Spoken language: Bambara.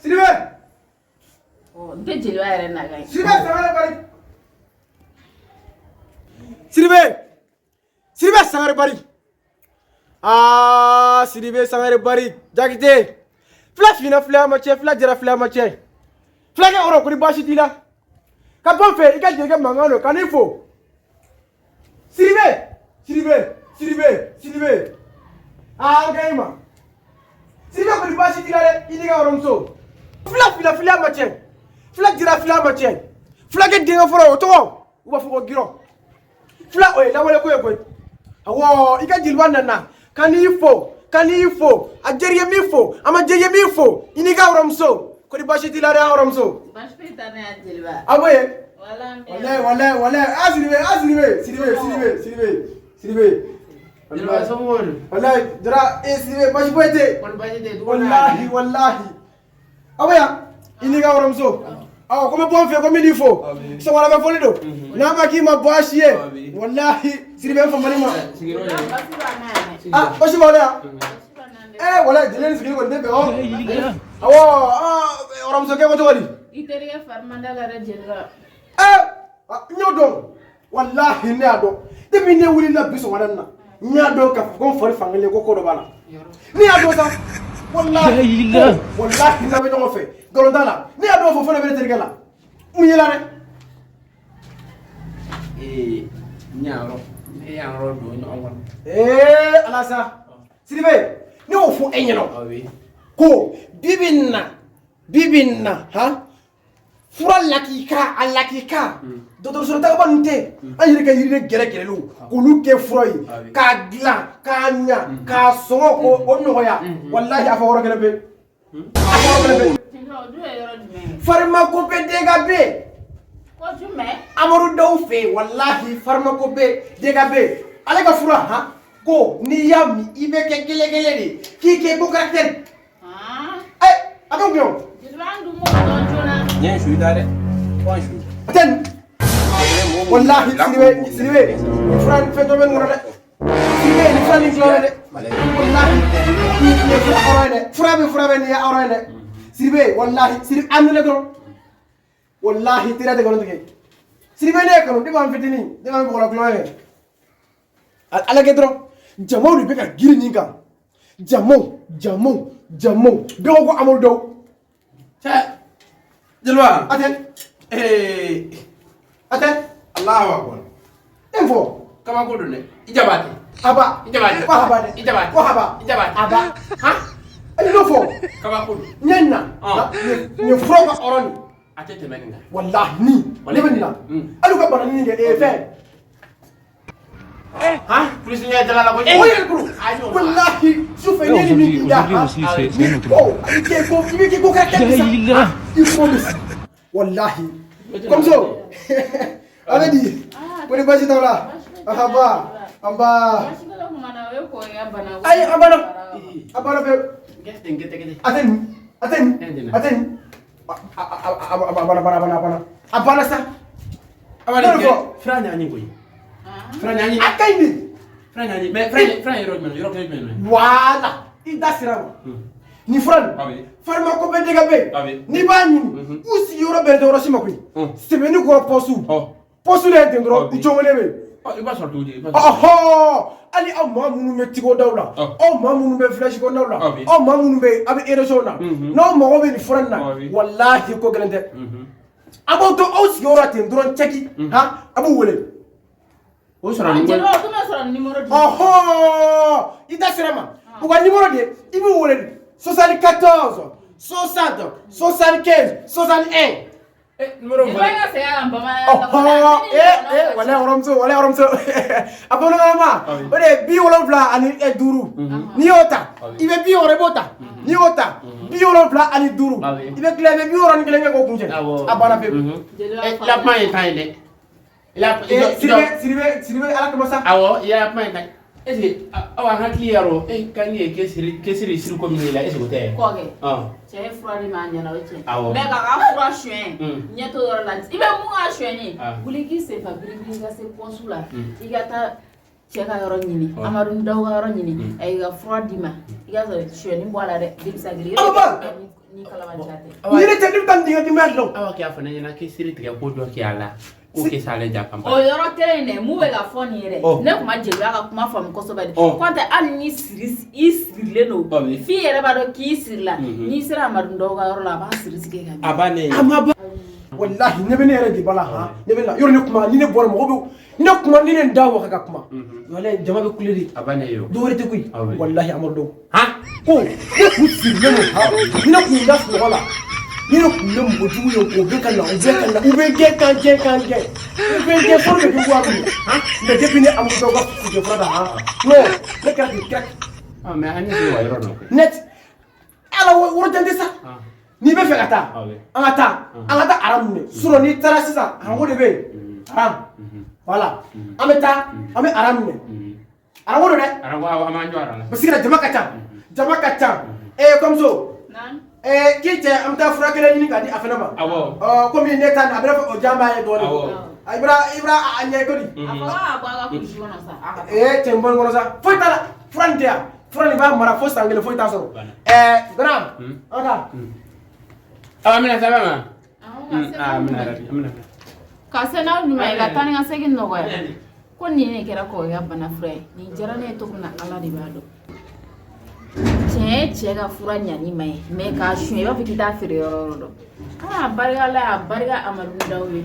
Sidibe. Ɔ, n tɛ jeliba yɛrɛ nakan ye. Sidibe Sangare Bari. Sidibe. Sidibe Sangare Bari. Aa, Sidibe Sangare Bari. Jakite. Fila finna filɛ ma cɛ, fila jɛra filɛ ma cɛ. Fulakɛ kɔrɔ ko ni baasi t'i la. Ka bɔ n fɛ i ka jelikɛ mankan don ka n'i fo. Sidibe. Sidibe. Sidibe. Sidibe. Aa, an ka ɲi ma. Sidibe ko ni baasi t'i la dɛ, i n'i ka hɔrɔnmuso. Fila finna filɛ ma cɛ. Fila jɛra filɛ ma cɛ. Fulakɛ denkɛ fɔlɔ o tɔgɔ u b'a fɔ ko Girɔ. Fila o ye lawale ko ye koyi. Awɔ, i ka jeliba nana ka n'i fo, ka n'i fo, a jɛri ye min fo, a ma jɛri ye min fo, i n'i ka hɔrɔnmuso. Ko ni baasi t'i la dɛ, an hɔrɔnmuso. Baasi foyi t'an na yan jeliba. A bɔ yen. Wala an bɛ. Walayi, walayi, walayi. A Sidibe, a Sidibe, Sidibe, Sidibe, Sidibe, Sidibe. Jeliba somɔgɔw don? Walayi, Jara, e Sidibe, baasi foyi tɛ yen. Kɔni baasi tɛ yen, du kɔnɔ yan? Walahi, walahi. Aw bɛ yan, i n'i ka hɔrɔnmuso. Awɔ, ko n bɛ bɔ n fɛ ko n bɛ n'i fo. Sɔgɔmada foli don. N'a ma k'i ma baasi ye. Walahi, Sidibe n famani ma. Sigiyɔrɔ Jeliba, ye. baasi b'an na yan dɛ. Ah, baasi b'aw la yan? Baasi b'an na yan dɛ. Eh, walahi, jeli ni sigili kɔni tɛ bɛn o. Awɔ, ah, hɔrɔnmusokɛ ko cogo di? I terikɛ fari man d'a la dɛ jeliba. Eh, ah, n y'o dɔn. Walahi, ne y'a dɔn. Depuis ne wulila bi sɔgɔmada in na, n y'a dɔn k'a fɔ ko n fari fankelen ko ko dɔ b'a la. Ne y'a dɔn sa. Walahi, ko walahi n'an bɛ ɲɔgɔn fɛ. Nkalon t'a la. Ne y'a dɔn fɔ fɛn dɔ bɛ ne terikɛ la. Mun y'i la dɛ? Ee, n yan yɔrɔ, e yan yɔrɔ don ɲɔgɔn kɔnɔ. Ee, ala sa. Sidibe, ne y'o fɔ e ɲɛna. Awi. Ko bi bi in na, bi bi in na, han? Fura lakika, a lakika. Dɔgɔtɔrɔso tagaba ninnu tɛ. An yɛrɛ ka yiriden gɛrɛgɛrɛlenw k'olu kɛ fura ye. K'a dilan, k'a ɲa, k'a sɔngɔ k'o o nɔgɔya. Walahi a fɔ yɔrɔ kelen pe. A fɔ yɔrɔ kelen pe. Jeliba, o dun ye yɔrɔ jumɛn ye? Pharmacopée DKB. Ko jumɛn? Amadu Daw fɛ yen, walahi pharmacopée DKB. Ale ka fura han ko n'i y'a min i bɛ kɛ gɛlɛgɛlɛ de k'i kɛ ko caractère. Han? Ɛ, a bɛ mun kɛ o? Jeliba, an dun m'o dɔn joona. N ye n su da dɛ. Fɔ n su. A tɛ nin. Walahi Sidibe, Sidibe, nin fura nin fɛn dɔ bɛ nin kɔnɔ dɛ. Sidibe, nin fura nin dilan dɛ. Walahi, nin ye fura hɔrɔn ye dɛ. Fura bɛ nin ye hɔrɔn ye dɛ. Sidibe, walahi, Sidibe, a minɛ dɔrɔn. Walahi, teriya tɛ nkalon tigɛ. Sidibe ne ye kanu, depuis an fitinin, depuis an bɛ bɔgɔla kulonkɛ kɛ. Ala kɛ dɔrɔn, jamaw de bɛ ka girin nin kan. Jamaw, jamaw, jamaw. Bɛɛ ko ko Amadu Daw. Cɛ, jeliba. A tɛ, Ee, a tɛ. Alahu akbar. E fɔ. Kabako don dɛ. I Jabate. Aba. I Jabate. Ko haba dɛ. I Jabate. Ko haba. I Jabate. Aba. Han? E y'o fɔ. Kabako don. N ye nin na. Nin ye furaw ka hɔrɔn de. A tɛ tɛmɛ nin kan. Walahi nin. Ne bɛ nin na. Hali u ka bananin nin kɛ ee fɛn. Han? Kulisi ɲɛ jala la koyi. O yɛrɛ bolo. Walahi sufɛ ne ni min k'i da. Aujourd'hui aussi, c'est un autre. Ko i kɛ ko i bɛ kɛ ko kɛ sa. I ko bɛ sa. Walahi. Comme ça. A bɛ di. Ko ni baasi t'aw la. Ahaba. Anba. Baasi kɛla kuma na, o ye kɔ ye ka bana. Ayi a banna. A banna pewu. Gɛtɛ gɛtɛ gɛtɛ. A tɛ nin. A tɛ nin. A tɛ nin. A banna, a banna, a banna. A banna sa. A b'a Ne di fɔ. Fura ɲaɲi koyi. Han? Fura ɲaɲi. A ka ɲi de. Fura ɲaɲi. Mais fura yɔrɔ jumɛn? Yɔrɔ kelen jumɛn? Voilà. I da sera ma. Nin fura nin. Awi. Pharmacopée DKB. Awi. N'i b'a ɲini, u sigiyɔrɔ bɛnnen tɛ yɔrɔ si ma koyi. Sɛbɛnni kɔrɔ poste. Poste de ye ten dɔrɔn, u cogolen bɛ yen. I b'a sɔrɔ cogo di? I b'a sɔrɔ. Ɔhɔ! Hali aw maa minnu bɛ tigodaw la, aw maa minnu bɛ village kɔnɔnaw la, aw maa minnu bɛ aw bɛ région na, n'aw mago bɛ nin fura nin na, walahi ko gɛlɛn tɛ. A b'aw to aw sigiyɔrɔ la ten dɔrɔn cɛki, han, a b'u wele. O sɔrɔ ni. Jeliba, o tun bɛ sɔrɔ numéro jumɛn? Ɔhɔ! I da sera ma. U ka numéro de, i b'u wele de 74 60 75 61. Eh, numéro Jeliba, i ka segin a kan bamanankan na. Ɔhɔ! Ee ee, walahi hɔrɔnmuso, walahi hɔrɔnmuso. A bamanankan ma, o de ye 75. N'i y'o ta, i bɛ 60 i b'o ta. N'i y'o ta, 75. I bɛ tila i bɛ 61 kɛ k'o kuncɛ. A banna pewu. Jeliba, Eh, la kuma ye tan ye dɛ. La Ee Sidibe, Sidibe, Sidibe, ala kama sa. Awɔ, i ya kuma ye tan ye. Est ce que aw an hakili y'a rɔ e ka ne ye kesiri kesiri siri ko min ye la est ce que o tɛ? Kɔkɛ. Ɔn. Cɛ ye fura di ma a ɲɛna, o ye tiɲɛ. Awɔ. Mais k'a ka fura suɲɛ, ɲɛ t'o yɔrɔ la. I bɛ mun ka suɲɛ ni? Wuli k'i sen fa biribiri i ka se poste la. I ka taa Cɛ ka yɔrɔ ɲini, Amadu Daw ka yɔrɔ ɲini, a y'i ka fura d'i ma, i ka sɔrɔ sonyɛni bɔ a la dɛ, denmisɛn. Aw ba! Ni kalabanciya tɛ. Ni ne tɛ, ne bɛ taa nin dingɛ denbaya dilan. Awa kɛ a fana ɲɛna k'i siri tigɛ ko dɔ kɛ a la ko kɛ s'ale ja kan. O yɔrɔ kelen in dɛ, mun bɛ ka fɔ nin ye dɛ? Ɔ. Ne tun ma jeliya ka kuma faamu kosɛbɛ dɛ. Ɔ. Kɔntɛ, hali ni siri i sirilen don, Ɔ, oui. f'i yɛrɛ b'a dɔn k'i sirila, n'i sera Amadu Daw ka yɔrɔ la, a b'a siri tigɛ ka A bannen. A ma ban, walahi. Ne bɛ ne yɛrɛ de ba la han, ne bɛ na yɔrɔ ne kuma ni ne bɔra, mɔgɔ bɛ ni ne kuma ni ne n da waga ka kuma, walahi, jama bɛ kule de. A bannen yo. Dɔ wɛrɛ tɛ koyi. Ah oui. Walahi, Amadu Daw Han. ko ne kun sirilen don han, ni ne kun da sunɔgɔ la, ni ne kun ye mɔgɔ jugu ye, o bɛ ka na, u bɛ ka na, u bɛ gɛn kan gɛn kan gɛn, u bɛ gɛn fɔlɔ bɛ kɛ waa min, mais depuis ne Amadu Daw ka sigi fura da han, non, ne kɛra k'i kɛra. Ah, mais an ye wa yɔrɔ dɔn koyi. Net ala woro jan tɛ sa. Ah. N'i bɛ fɛ ka taa, Ah oui. an ka taa, an ka taa aran minɛ. Sinon n'i taara sisan, aranko de bɛ yen, aran, voilà, an bɛ taa, an bɛ aran minɛ, aranko don dɛ. Aranko, awɔ, an b'an jɔ aran la. Parce que jama ka ca, jama ka ca. Ee, kɔmuso. Naamu. Ee, k'i cɛ, an bɛ taa fura kelen ɲini k'a di a fana ma. Awɔ. Ɔ, komi ne ta nin, a bɛ fɔ o jan b'a ye dɔɔnin. Awɔ. A ibra ibra a ɲɛ ko di. A fɔ k'a bɔ a ka kulusi kɔnɔ sa, a ka Ee, cɛ, n bɔ n kɔnɔ sa, foyi t'a la, fura nin tɛ yan, fura nin b'a mara fo san kelen, foyi t'a sɔrɔ. Bana. Ɛɛ, Dara, an ka taa. Awa, an bɛna saba ma. Awɔ, ka se Ah, an n'aw bɛna ɲuman ye. an bɛna. Ka se n'aw ɲuman ye, ka taa ni ka segin nɔgɔya. Ko nin de kɛra kɔrɔkɛ ka bana fura ye. Nin diyara ne ye cogo min na, Ala de b'a dɔn. Tiɲɛ ye, cɛ ka fura ɲani ma ye, mais k'a suɲɛ, i b'a fɔ k'i t'a feere yɔrɔ o yɔrɔ dɔn. Aa, barika Ala ye, a barika Amadu Daw ye.